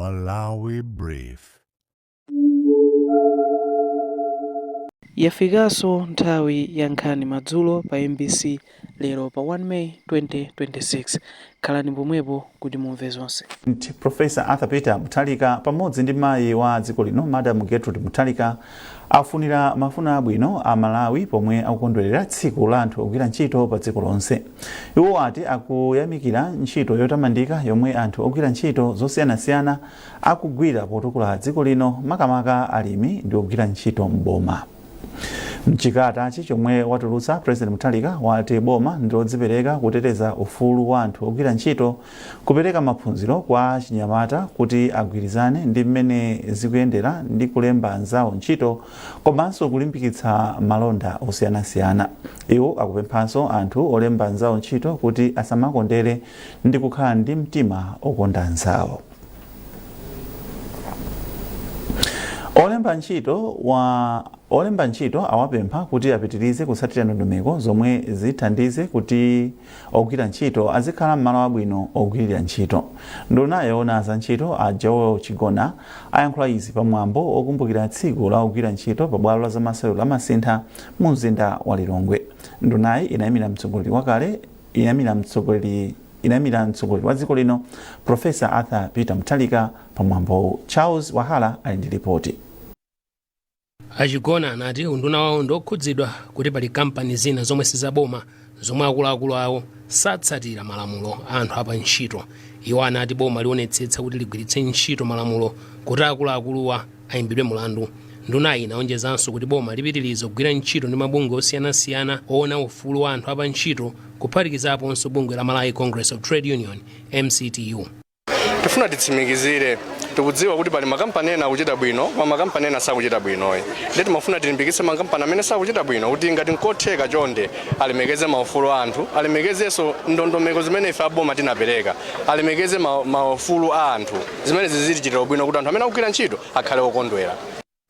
Malawi Brief. Yafikanso nthawi ya nkhani madzulo pa mbc lero pa 1 May 2026. Khalani pomwepo kuti mumve zonse. Professor Arthur Peter Mutharika pamodzi ndi mayi wa dziko lino Madam Gertrude Mutharika afunira mafuno abwino a Malawi pomwe akukondwerera tsiku la anthu ogwira ntchito pa dziko lonse. Iwo ati akuyamikira ntchito yotamandika yomwe anthu ogwira ntchito zosiyanasiyana akugwira potukula dziko lino makamaka alimi ndi ogwira ntchito m'boma. Mchikalatachi chomwe watulutsa, President Mutharika wati boma ndilodzipereka kuteteza ufulu wa anthu ogwira ntchito, kupereka maphunziro kwa achinyamata kuti agwirizane ndi mmene zikuyendera ndi kulemba anzawo ntchito komanso kulimbikitsa malonda osiyanasiyana. Iwo akupemphanso anthu olemba anzawo ntchito kuti asamakondere ndi kukhala ndi mtima okonda anzawo. Olemba ntchito awapempha kuti apitirize kutsatira ndondomeko zomwe zithandize kuti ogwira ntchito azikhala m'malo abwino ogwirira ntchito. Nduna yoona za ntchito a Joel Chigona ayankhula izi pa mwambo okumbukira tsiku la ogwira ntchito pa bwalo la zamasewero la Masintha mu mzinda wa Lilongwe. Ndunayi inayimira mtsogoleri wakale inayimira mtsogoleri inayimira mtsogoleri wa dziko lino Professor Arthur Peter Mutharika pa mwambowu. Charles Wahala ali ndi ripoti. A Chigona anati unduna wawo ndi okhudzidwa kuti pali kampani zina zomwe sizaboma zomwe akuluakulu awo satsatira malamulo a anthu apa ntchito. Iwo anati boma liwonetsetsa kuti ligwiritse ntchito malamulo kuti akuluakuluwa ayimbidwe mulandu. Ndunayi inaonjezanso kuti boma lipitiriza kugwira ntchito ndi mabungwe osiyanasiyana oona ufulu wa anthu apa ntchito kuphatikizaponso bungwe la Malawi Congress of Trade Union, MCTU. Tifuna titsimikizire, tikudziwa kuti pali makampani ena akuchita bwino koma makampani ena sakuchita bwinoyi, ndiye timafuna tilimbikitse makampani amene sakuchita bwino kuti ngati nkotheka chonde alemekeze maufulu a anthu, alemekezenso ndondomeko zimene ife aboma tinapereka, alemekeze maufulu a anthu. Zimenezi zitichitira ubwino kuti anthu amene akugwira ntchito akhale okondwera.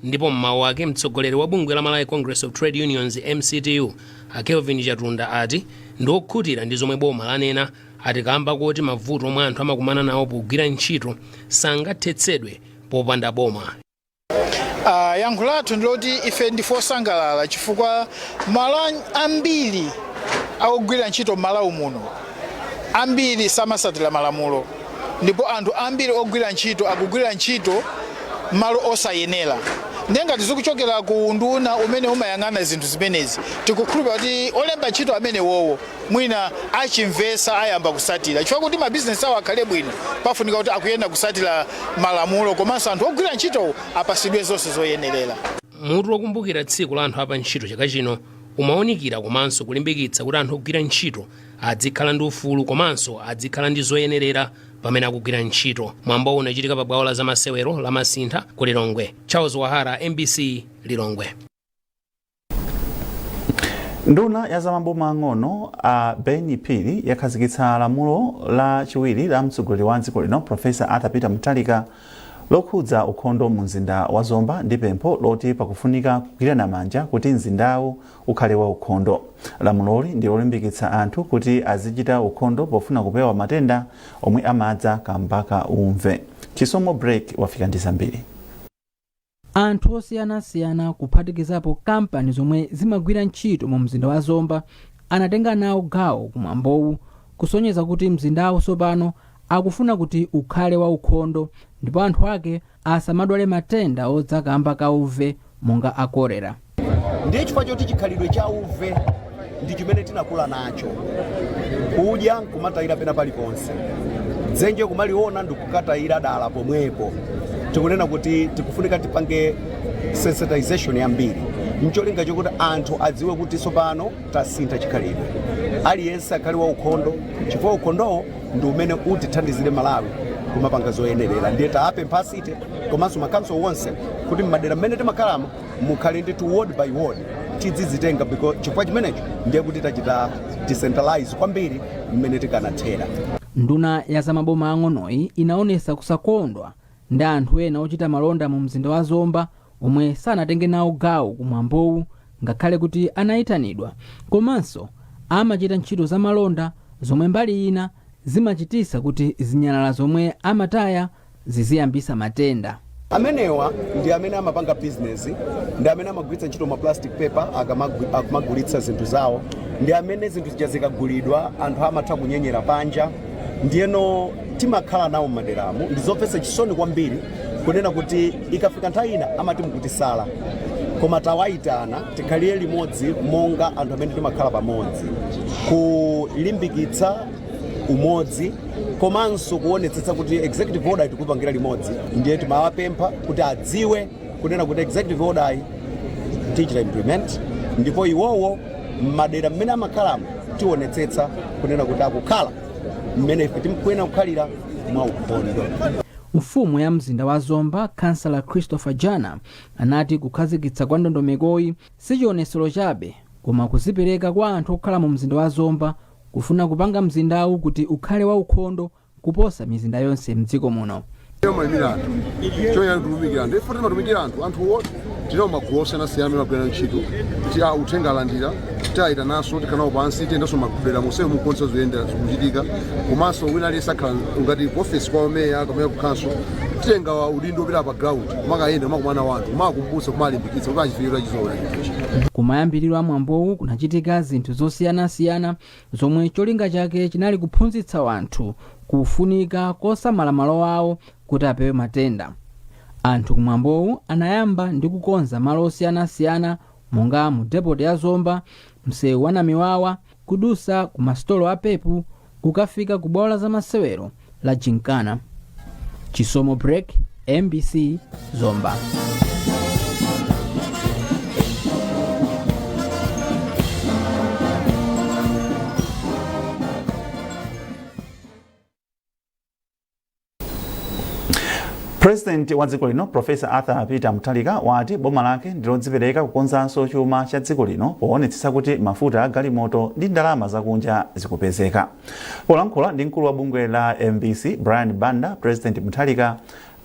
Ndipo m'mawu ake, mtsogoleri wa bungwe la Malawi Congress of Trade Unions, MCTU, a Kelvin Chatunda ati ndi okhutira ndi zomwe boma lanena, ati kamba koti mavuto omwe anthu amakumana nawo pogwira ntchito sangathetsedwe popanda boma. Yankho lathu ndiloti ife ndife osangalala chifukwa malo ambiri akugwira ntchito m'Malawi muno ambiri samasatira malamulo ndipo anthu ambiri ogwira ntchito akugwira ntchito malo osayenera. Ndiye ngati zikuchokera ku unduna umene umayang'ana zinthu zimenezi, tikukhulupirira kuti olemba ntchito amenewowo mwina achimvesa, ayamba kusatira, chifukwa kuti mabizinesi awo akhale bwino pafunika kuti akuyenera kusatira malamulo komanso anthu ogwira ntchitowo apasidwe zonse zoyenerera. Mutu wokumbukira tsiku la anthu apa ntchito chaka chino umawunikira komanso kulimbikitsa kuti anthu ogwira ntchito adzikhala ndi ufulu komanso adzikhala ndi zoyenerera pamene akugwira ntchito. Mwambowu unachitika pa bwalo la zamasewero la Masintha ku Lilongwe. Charles Wahara, MBC, Lilongwe. Nduna ya zamaboma ang'ono a Ben Phiri yakhazikitsa lamulo la chiwiri la mtsogoleri wa dziko lino Professor Arthur Peter Mutharika lokhudza ukhondo mu mzinda wa Zomba ndi pempho loti pakufunika kugwirana manja kuti mzindawu ukhale wa ukhondo. Lamuloli ndi lolimbikitsa anthu kuti azichita ukhondo pofuna kupewa matenda omwe amadza kamba ka umve. Chisomo Break wafika ndi zambiri. Anthu osiyanasiyana kuphatikizapo kampani zomwe zimagwira ntchito mu mzinda wa Zomba anatenga nawo gawo ku mwambowu kusonyeza kuti mzindawu tsopano akufuna kuti ukhale wa ukhondo ndipo anthu ake asamadwale matenda odza kamba ka uve monga a kolera. Ndiye chifukwa choti chikhalidwe cha uve ndi chimene tinakula nacho, kudya nkumatayira pena paliponse, dzenje kumaliona ndikukatayira dala pomwepo. Tikunena kuti tikufunika tipange sensitization yambiri ncholinga chokuti anthu adziwe kuti tsopano tasintha chikhalidwe, aliyense akhale wa ukhondo, chifukwa ukhondowo ndi umene utithandizire Malawi kumapanga zoyenerera. Ndiye taapempha city komanso makanso wonse kuti m'madera mmene timakhalamo mukhale ndithu ward by ward tidzizitenga, because chifukwa chimenecho ndiye kuti tachita decentralize kwambiri mmene tikanathera. Nduna ya zamaboma ang'onoyi inaonesa kusakondwa ndi anthu ena ochita malonda mu mzinda wa Zomba omwe sanatenge nawo gawo ku mwambowu ngakhale kuti anayitanidwa, komanso amachita ntchito za malonda zomwe mbali ina zimachitisa kuti zinyalala zomwe amataya Ziziyambisa matenda. Amenewa ndi amene amapanga business, ndi amene amagwiritsa ntchito ma plastic paper akamagulitsa zinthu zawo, ndi amene zinthu zija zikagulidwa anthu amatha kunyenyera panja. Ndiyeno timakhala nawo m'maderamo. Ndizomvetsa chisoni kwambiri kunena kuti ikafika nthawi ina amati mukutisala, koma tawayitana tikhalire limodzi monga anthu amene timakhala pamodzi, kulimbikitsa umodzi komanso kuonetsetsa kuti executive order tikupangira limodzi. Ndiye timawapempha kuti adziwe kunena kuti executive order tichita implement, ndipo iwowo m'madera mmene amakhalamo tionetsetsa kunena kuti akukhala mmene ife tikuyenera kukhalira mwaukhondo. Mfumu ya mzinda wa Zomba, Kansala Christopher Jana, anati kukhazikitsa kwa ndondomekoyi sichionesero chabe, koma kuzipereka kwa anthu okhala mu mzinda wa Zomba kufuna kupanga mzindawu kuti ukhale waukhondo kuposa mizinda yonse mdziko muno. Malimira anthu choyera titumikira anthu, ife timatumikira anthu. Anthuwo tinawo magulu osiyanasiyana amene amagwira ntchito ti uthenga alandira, tiayitananso, tikhalawo pansi, tiyendanso madera monse mukuonesa zoyendera zikuchitika. Komanso wina aliyense akhala ngati ku ofesi kwa meya kapena ku council, titenga udindo opita pa ground kumakayenda, kumakumana wanthu, kumakumbutsa, kumalimbikitsa kuti achifikira chizolowera chinthuchi. Kumayambiriro a mwambowu kunachitika zinthu zosiyanasiyana zomwe cholinga chake chinali kuphunzitsa wanthu kufunika kosamala malo awo kuti apewe matenda. Anthu kumwambowu anayamba ndi kukonza malo osiyanasiyana monga mu depot ya Zomba, msewu wa Namiwawa, kudusa ku masitolo a Pepu, kukafika ku bwalo la zamasewero la Jinkana. Chisomo Break, MBC, Zomba. President wa dziko lino, Professor Arthur Peter Mutharika, wati boma lake ndilodzipereka kukonzanso chuma cha dziko lino poonetsetsa kuti mafuta a galimoto ndi ndalama zakunja zikupezeka. Polankhula ndi mkulu wa bungwe la MBC, Brian Banda, President Mutharika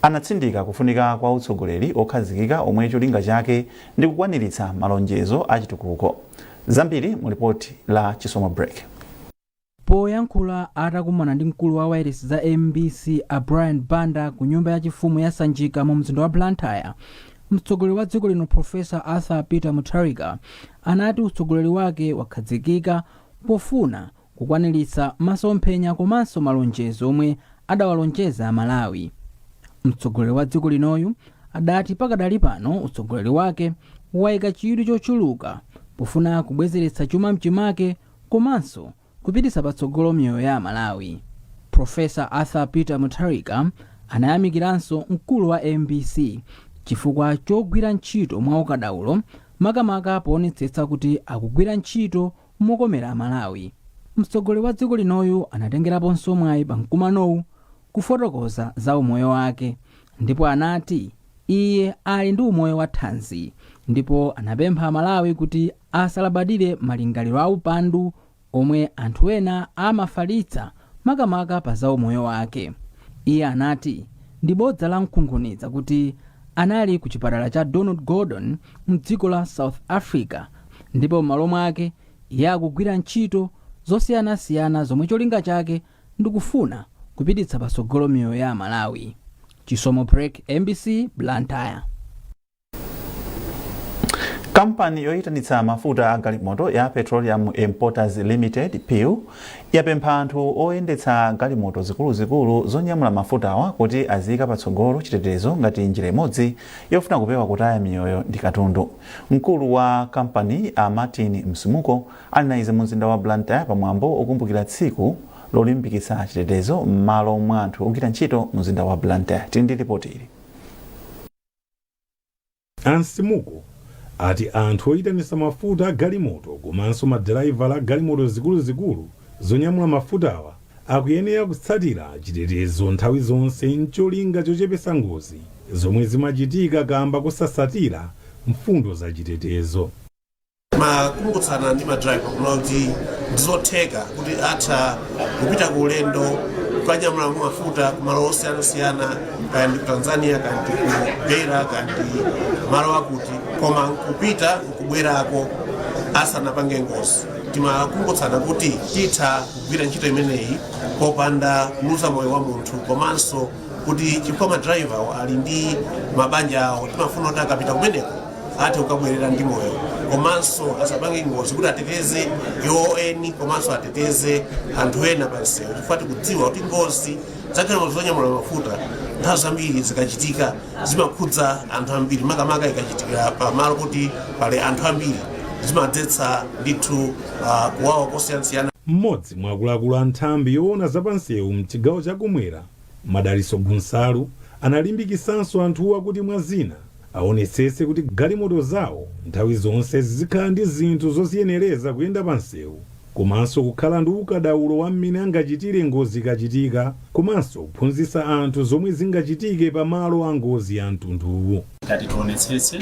anatsindika kufunika kwa utsogoleri okhazikika omwe cholinga chake ndi kukwaniritsa malonjezo a chitukuko. Zambiri mu lipoti la Chisomo Break. Poyankhula atakumana ndi mkulu wa wailesi za MBC, a Brian Banda, ku nyumba yachifumu ya Sanjika mu mzinda wa Blantyre, mtsogoleri wa dziko lino, Professor Arthur Peter Mutharika, anati utsogoleri wake wakhazikika pofuna kukwaniritsa masomphenya komanso malonjezo omwe adawalonjeza Amalawi. Mtsogoleri wa dziko linoyu adati pakadali pano utsogoleri wake wayika chidwi chochuluka pofuna kubwezeretsa chuma mchimake komanso kupititsa patsogolo miyoyo ya Amalawi. Professor Arthur Peter Mutharika anayamikiranso mkulu wa MBC chifukwa chogwira ntchito mwa ukadaulo, makamaka poonetsetsa kuti akugwira ntchito mokomera Amalawi. Mtsogoleri wa dziko linoyu anatengeraponso mwayi pa mkumanowu kufotokoza za umoyo wake, ndipo anati iye ali ndi umoyo wa thanzi, ndipo anapempha Amalawi kuti asalabadire malingaliro a upandu omwe anthu ena amafalitsa, makamaka pa za umoyo wake. Iye anati ndi bodza la mkunkhuniza kuti anali ku chipatala cha Donald Gordon mdziko la South Africa, ndipo m'malo mwake iye akugwira ntchito zosiyanasiyana zomwe cholinga chake ndikufuna kupititsa patsogolo miyoyo ya Amalawi. Chisomo Break, MBC, Blantyre. Kampani yoyitanitsa mafuta a galimoto ya Petroleum Importers Limited, PIL, yapempha anthu oyendetsa galimoto zikuluzikulu zonyamula mafutawa kuti aziyika patsogolo chitetezo ngati njira imodzi yofuna kupewa kutaya miyoyo ndi katundu. Mkulu wa kampani, a Martin Msimuko, anena izi mu mzinda wa Blantyre pamwambo okumbukira tsiku lolimbikitsa chitetezo m'malo mwa anthu ogwira ntchito mu mzinda wa Blantyre. Tili ndi ripoti ili. A Msimuko ati anthu oyitanitsa mafuta a galimoto komanso madiraivala a galimoto zikuluzikulu zonyamula mafutawa akuyenera kutsatira chitetezo nthawi zonse ncholinga chochepetsa ngozi zomwe zimachitika kamba kosatsatira mfundo za chitetezo. Makumbutsana ndi madraiva kuna kuti ndizotheka kuti atha kupita ku ulendo kukanyamula mafuta kumalo osiyanasiyana, kaya ndi ku Tanzania, kaya ndi ku Beira, kaya ndi malo akuti, koma nkupita nkubwerako asanapange ngozi. Timakumbutsana kuti titha kugwira ntchito imeneyi popanda kuluza moyo wa munthu komanso Kuti chifukwa madraiva ali ndi mabanja awo, timafuna kuti akapita kumeneko athe kukabwerera ndi moyo, komanso asapange ngozi, kuti ateteze iwo eni komanso ateteze anthu ena pa msewu, chifukwa tikudziwa kuti ngozi zagalimoto zonyamula mafuta nthawi zambiri zikachitika zimakhudza anthu ambiri, makamaka ikachitikira pamalo kuti pali anthu ambiri, zimadzetsa ndithu kuwawa kosiyanasiyana. Mmodzi mwa akuluakulu a nthambi yoona zapansewu mchigawo chakumwera, Madaliso Gunsalu, analimbikisanso anthuwa kuti mwa zina aonetsetse kuti galimoto zawo nthawi zonse zizikhala ndi zinthu zoziyenereza kuyenda pansewu, komanso kukhala ndi ukadaulo wa mmene angachitire ngozi ikachitika, komanso kuphunzitsa anthu zomwe zingachitike pamalo a ngozi ya mtunduwu. Ngati tionetsetse,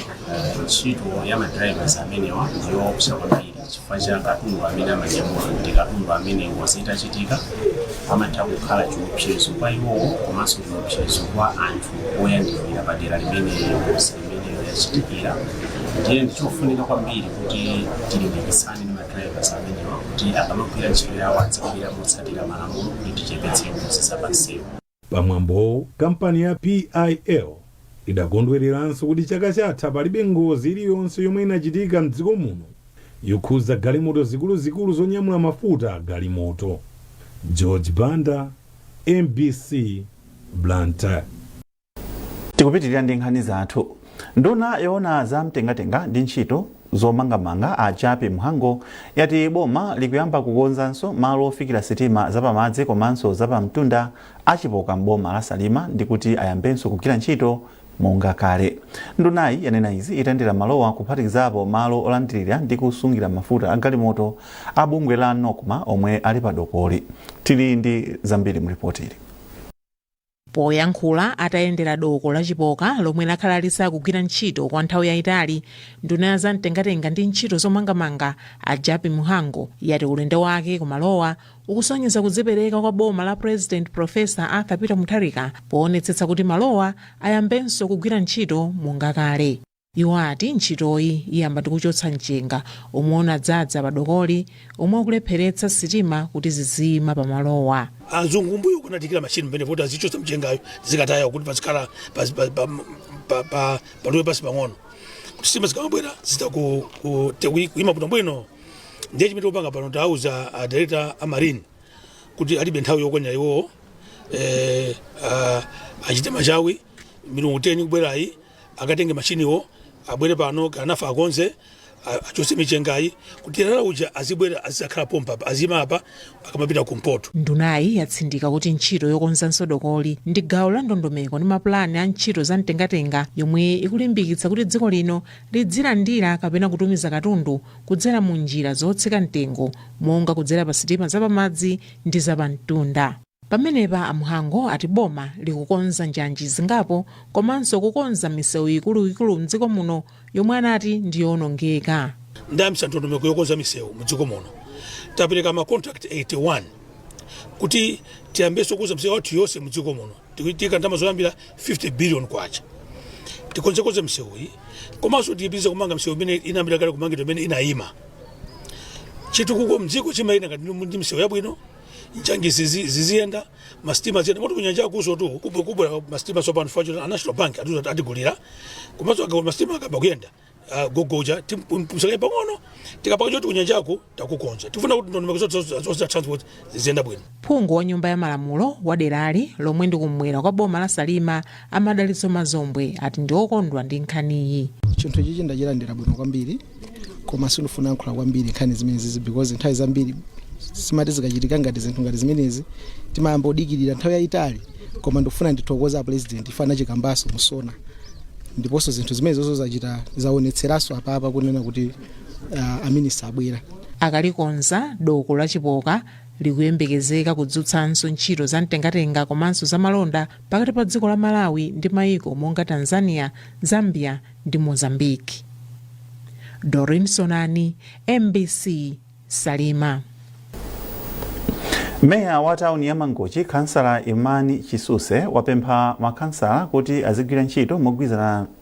ntchito ya madrivers amenewa ndiyoopsa kwambiri chifukwa cha katundu amene amanyamula. Ndi katundu amene ngozi itachitika amatha kukhala chiopsezo kwa iwowo komanso chiopsezo kwa anthu oyandikira padera limene ngozi imeneyo yachitikira. Ndiye ndichofunika kwambiri kuti tilimbikitsane ndi madrivers amenewa kuti akamagwira ntchito yawo adzigwira motsatira malamulo, kuti tichepetse ngozi zapansewu. Pamwambowu, kampani ya PIL idakondwereranso kuti chaka chatha palibe ngozi iliyonse yomwe inachitika mdziko muno yokhudza galimoto zikuluzikulu zonyamula mafuta a galimoto. George Banda, MBC, Blantyre. Tikupitirira ndi nkhani zathu. Nduna yoona za mtengatenga ndi ntchito zomangamanga, a Jappie Mhango, yati boma likuyamba kukonzanso malo ofikira sitima zapamadzi komanso zapamtunda achipoka mboma la Salima ndi kuti ayambenso kugwira ntchito monga kale. Ndunayi yanena izi itayendera malowa, kuphatikizapo malo olandirira ndi kusungira mafuta a galimoto a bungwe la NOCMA omwe ali padokoli. Tili ndi zambiri mu ripoti ili. Poyankhula atayendera doko la Chipoka lomwe lakhala lisakugwira ntchito kwa nthawi yayitali, nduna ya zamtengatenga ndi ntchito zomangamanga, a Jappie Mhango, yati ulendo wake kumalowa ukusonyeza kudzipereka kwa boma la President Professor Arthur Peter Mutharika poonetsetsa kuti malowa ayambenso kugwira ntchito monga kale. Iwo ati ntchitoyi iyamba ndi kuchotsa mchenga omwe unadzadza padokoli, omwe ukulepheretsa sitima kuti ziziyima pamalowa. Azungu mbuyo kunatiikira machini pamene poti azichotsa mchengayo, zikataya kuti pazikhala palowe pasi pang'ono, kuti sitima zikamabwera zita kuyima bwinobwino. Ndiye chimene tikupanga pano, tauza a director a marine kuti alibe nthawi yokwanira iwowo, achite machawi, milungu 10 kubwerayi akatenge machiniwo, abwere pano kanafa, akonze, achotse michengayi kuti lala uja azibwera, azizakhala pompa apa, azima apa akamapita kumpoto. Ndunayi yatsindika kuti ntchito yokonzanso dokoli ndi gawo la ndondomeko ndi mapulani a ntchito za mtengatenga yomwe ikulimbikitsa kuti dziko lino lidzilandira kapena kutumiza katundu kudzera mu njira zotsika mtengo, monga kudzera pa sitima zapamadzi ndi zapamtunda. Pamenepa a Mhango ati boma likukonza njanji zingapo komanso kukonza misewu ikuluikulu mdziko muno yomwe anati ndiyowonongeka. Ndayambitsa ndondomeko yokonza misewu mdziko muno. Tapereka ma contract 81 kuti tiyambenso kukonza misewu yathu yonse mdziko muno. Tikuitika ndalama zoyambira 50 billion kwacha, tikonzekonze misewu iyi, komanso tiyipitirize kumanga misewu imene inayambira kale kumangidwa, imene inayima. Chitukuko mdziko chimayenda ngati ndi misewu yabwino, njanji ziziyenda, masitima aziyenda, moti kunyanja kuso tu kubwera masitima tsopano chifukwa choti a National Bank atiuza, atigulira. Komanso akagula masitima, akamba kuyenda, gogoja timsakaye pang'ono, tikapaka choti kunyanjaku takukonza. Tifuna kuti ndondomeko zonse za transport ziziyenda bwino. Phungu wa nyumba ya malamulo wa derali, lomwe ndi kumwera kwa boma la Salima, a Madalitso Mazombwe, ati ndi okondwa ndi nkhaniyi. Chinthu ichichi ndachilandira bwino kwambiri, koma sindifuna yankhula kwambiri nkhani zimenezi because nthawi zambiri simati zikachitika ngati zinthu ngati zimenezi timayamba kudikirira nthawi yayitali. Koma ndikufuna ndithokoza a President ife anachikambaso musona, ndiponso zinthu zimenezozo zachita zaonetseranso apapa kunena kuti a minister abwera. Akalikonza doko la Chipoka, likuyembekezeka kudzutsanso ntchito za mtengatenga komanso za malonda pakati pa dziko la Malawi ndi mayiko monga Tanzania, Zambia ndi Mozambique. Doreen Sonani, MBC, Salima. Meya wa tawuni ya Mangochi, Khansala Imani Chisuse, wapempha makhansala kuti azigwira ntchito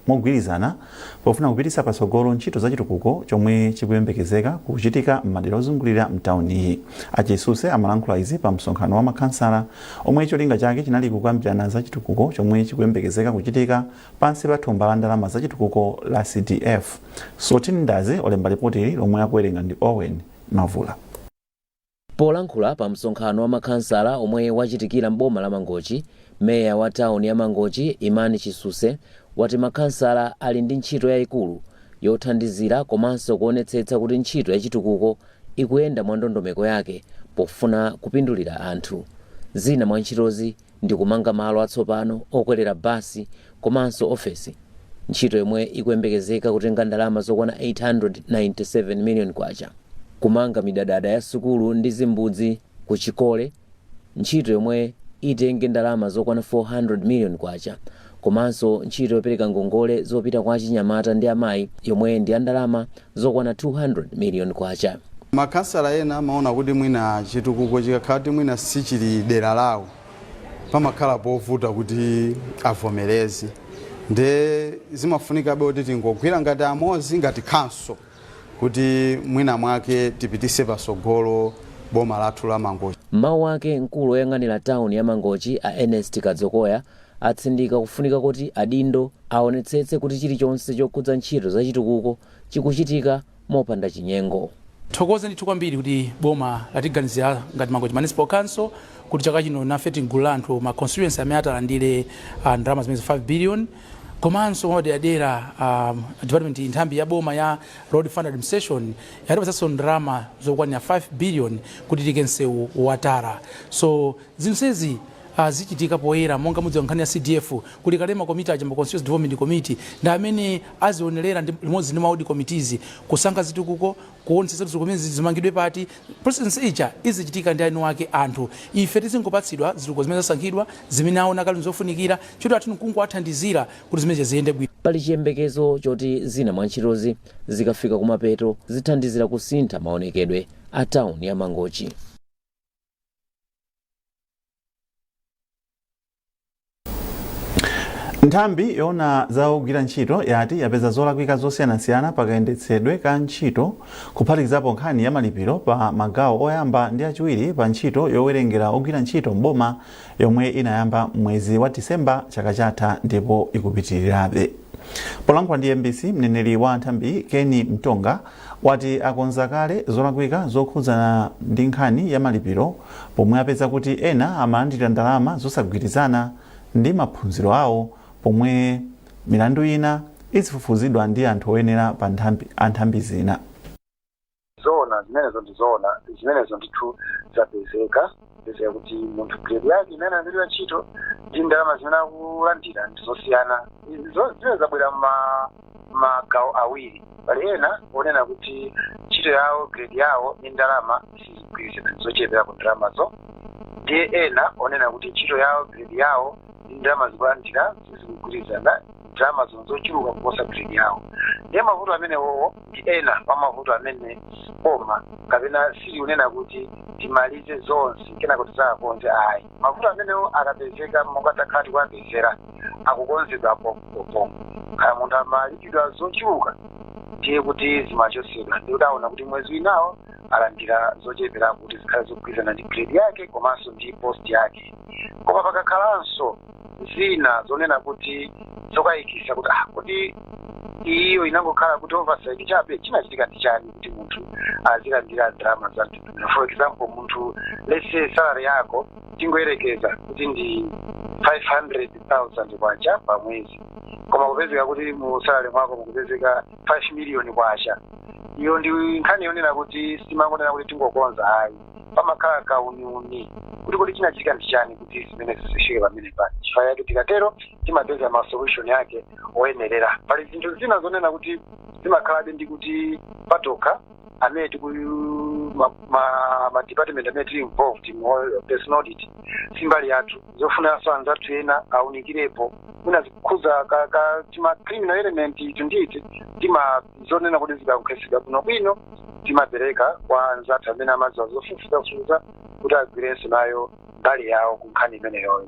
mogwirizana pofuna kupititsa patsogolo ntchito za chitukuko chomwe chikuyembekezeka kuchitika m'madera ozungulira mtawuniyi. Achisuse amalankhula izi pa msonkhano wa makhansala omwe cholinga chake chinali kukambirana za chitukuko chomwe chikuyembekezeka kuchitika pansi pa thumba la ndalama za chitukuko la CDF. Sotin Ndazi olemba ripoti lomwe akuwerenga ndi Owen Mavula. Polankhula pa msonkhano wa makhansala omwe wachitikira m'boma la Mangochi, meya wa tawuni ya Mangochi, Imani Chisuse, wati makhansala ali ndi ntchito yayikulu yothandizira komanso kuonetsetsa kuti ntchito yachitukuko ikuyenda mwa ndondomeko yake pofuna kupindulira anthu. Zina mwa ntchitozi ndi kumanga malo atsopano okwerera basi komanso ofesi, ntchito yomwe ikuyembekezeka kutenga ndalama zokwana 897 million kwacha, kumanga midadada ya sukulu ndi zimbudzi ku Chikole, ntchito yomwe itenge ndalama zokwana 400 million kwacha, komanso ntchito yopereka ngongole zopita kwa achinyamata ndi amayi yomwe ndi ya ndalama zokwana 200 million kwacha. Makhansala ena amaona kuti mwina chitukuko chikakhala kuti mwina sichili dera lawo, pamakhala povuta kuti avomereze. Nde zimafunikabe kuti tingogwira ngati amodzi, ngati khanso, kuti mwina mwake tipitise pasogolo boma lathu la Mangochi. M'mawu ake, mkulu woyang'anira tawuni ya Mangochi, a Ernest Kadzokoya, atsindika kufunika kuti adindo aonetsetse kuti chilichonse chokhudza ntchito zachitukuko chikuchitika mopanda chinyengo. Thokoze ndithu kwambiri kuti boma latiganizira ngati Mangochi Municipal Council kuti chaka chino nafe tigulu la anthu ma constituency amene atalandire ndalama zimene 5 billion, komanso mwapaderadera department, nthambi ya boma ya Road Fund Administration yatipatsanso ndalama zokwanira 5 billion kuti tike msewu watara. So zonsezi zichitika poyera. Monga mudziwa, nkhani ya CDF kuli kale makomiti aja, ma Constituency Development Committee, ndi amene azionelera ndi limodzi ndi ma ward committees kusankha zitukuko, kuonetsetsa kuti zitukuko zimangidwe pati. Process ija izichitika ndi eni ake anthu. Ife tizingopatsidwa zitukuko zimene zasankhidwa, zimene aona kale zofunikira. Ntchito yathu nkungowathandizira kuti zimene ziyende bwino. Pali chiyembekezo choti zina mwa ntchitozi zikafika kumapeto zithandizira kusintha maonekedwe a tawuni ya Mangochi. Nthambi yoona za ogwira ntchito yati yapeza zolakwika zosiyanasiyana pakayendetsedwe ka ntchito, kuphatikizapo nkhani ya malipiro pa magawo oyamba ndi achiwiri pa ntchito yowerengera ogwira ntchito m'boma yomwe inayamba mwezi wa Disemba chaka chatha ndipo ikupitirirabe. Polankhula ndi MBC, mneneri wa nthambi, Ken Mtonga, wati akonza kale zolakwika zokhudzana ndi nkhani ya malipiro pomwe apeza kuti ena amalandira ndalama zosagwirizana ndi maphunziro awo, pomwe milandu ina izifufuzidwa ndi anthu oyenera pa nthambi zina. Zoona zimenezo, ndi zoona zimenezo ndithu. Zapezeka, pezeka kuti munthu grade yake imene analembedwa ntchito ndi ndalama zimene akulandira ndi zosiyana. Zimene zabwera ma magawo awiri. Pali ena onena kuti ntchito yawo, grade yawo ndi ndalama sizikugwirizana, zocheperapo ndalamazo, ndiye ena onena kuti ntchito yawo, grade yawo ndi ndalama zikulandira sizikugwirizana, ndalama zochuluka kuposa grade yawo. Ndiye mavuto amenewowo ndi ena mwa mavuto amene boma kapena silikunena kuti timalize zonse kenako tizakonze, ayi. Mavuto amenewo akapezeka, monga takhala tikuwapezera, akukonzedwa pompo. Kaya munthu amalipidwa zochuluka, ndiye kuti zimachotsedwa, ndiye kuti aona kuti mwezi winawo alandira zocheperapo kuti zikhale zogwirizana ndi grade yake komanso ndi post yake. Koma pakakhalanso zina zonena kuti zokayikisa kuti kodi iyo inangokhala kuti oversight chabe, chinachitika ndi chani kuti munthu azilandira ndalama za mtundu? For example, munthu, let's say salary yako tingoyerekeza kuti ndi 500,000 kwacha pa mwezi, koma kupezeka kuti mu salary mwako mukupezeka 5 million kwacha. Iyo ndi nkhani yonena kuti simangonena kuti tingokonza, ayi. Pamakhala kauniuni kuti kodi chinachitika ndi chani kuti zimene zisifike pamene pali. Chifukwa chake tikatero timapeza ma solution yake oyenerera. Pali zinthu zina zonena kuti zimakhalabe ndi kuti patokha amene tiku ma department amene tili involved mu personal audit, si mbali yathu, zofunanso anzathu ena aunikirepo. Mwina zikukhuza ka tima criminal element itu nditi tima zonena kuti zikankhesedwa bwinobwino timapereka kwa anzathu amene amadziwa zofufuzafufuza. Kuti agwirenso nayo mbali yawo ku nkhani imeneyoyo.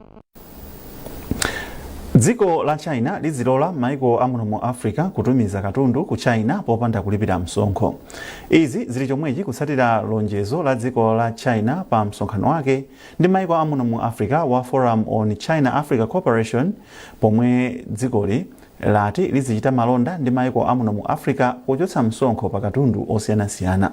Dziko la China lizilola maiko amuno mu Africa kutumiza katundu ku China popanda kulipira msonkho. Izi zili chomwechi kutsatira lonjezo la dziko la China pa msonkhano wake ndi maiko amuno mu Africa wa Forum on China Africa Cooperation, pomwe dzikoli lati lizichita malonda ndi maiko amuno mu Africa pochotsa msonkho pa katundu osiyanasiyana.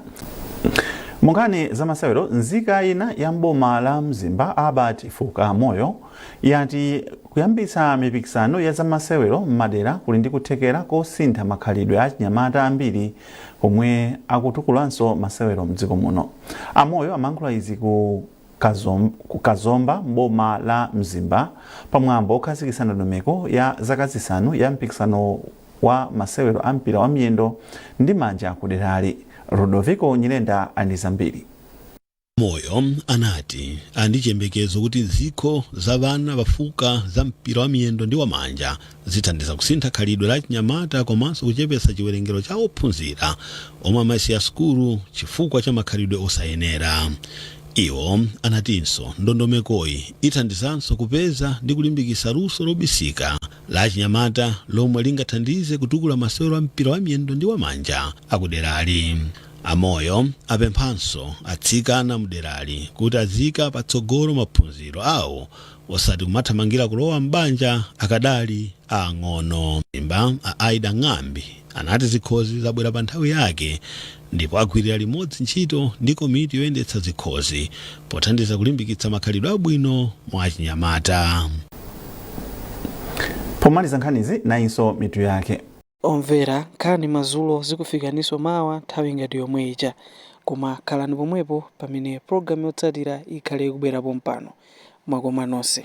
Munkhani zamasewero, nzika ina ya mboma la Mzimba, Albert Fuka Moyo, yati kuyambitsa mipikisano ya zamasewero m'madera kuli ndi kuthekera kosintha makhalidwe a chinyamata ambiri pomwe akutukulanso masewero mdziko muno. Amoyo amayankhula izi ku Kazomba mboma la Mzimba pamwambo okhazikitsa ndondomeko ya zaka 5 ya mpikisano wa masewero a mpira wa miyendo ndi manja kuderali. Rodoviko Nyirenda ali zambiri. Moyo anati ali chiyembekezo kuti zikho za vana vafuka za mpira wa miyendo ndi wamanja zithandiza kusintha khalidwe la chinyamata komanso kuchepetsa chiwerengero cha ophunzira omwe amasiya sukulu chifukwa cha makhalidwe osayenera. Iwo anatinso ndondomekoyi ithandizanso kupeza ndi kulimbikitsa luso lobisika la chinyamata lomwe lingathandize kutukula masewero a mpira wa miyendo ndi wamanja akuderali. Amoyo apemphanso atsikana mderali kuti azika patsogolo maphunziro awo, osati kumathamangira kulowa m'banja akadali ang'ono. Imba a Aida Ng'ambi anati zikhozi zabwera pa nthawi yake ndipo agwirira limodzi ntchito ndi komiti yoyendetsa zikhozi pothandiza kulimbikitsa makhalidwe abwino mwa chinyamata. Pomaliza nkhanizi, nayinso mitu yake. Omvera, nkhani madzulo zikufikaninso mawa nthawi ngati yomwe ija, koma khalani pomwepo pamene pologalamu yotsatira ikhale ikubwera pompano. Mwakoma nonse.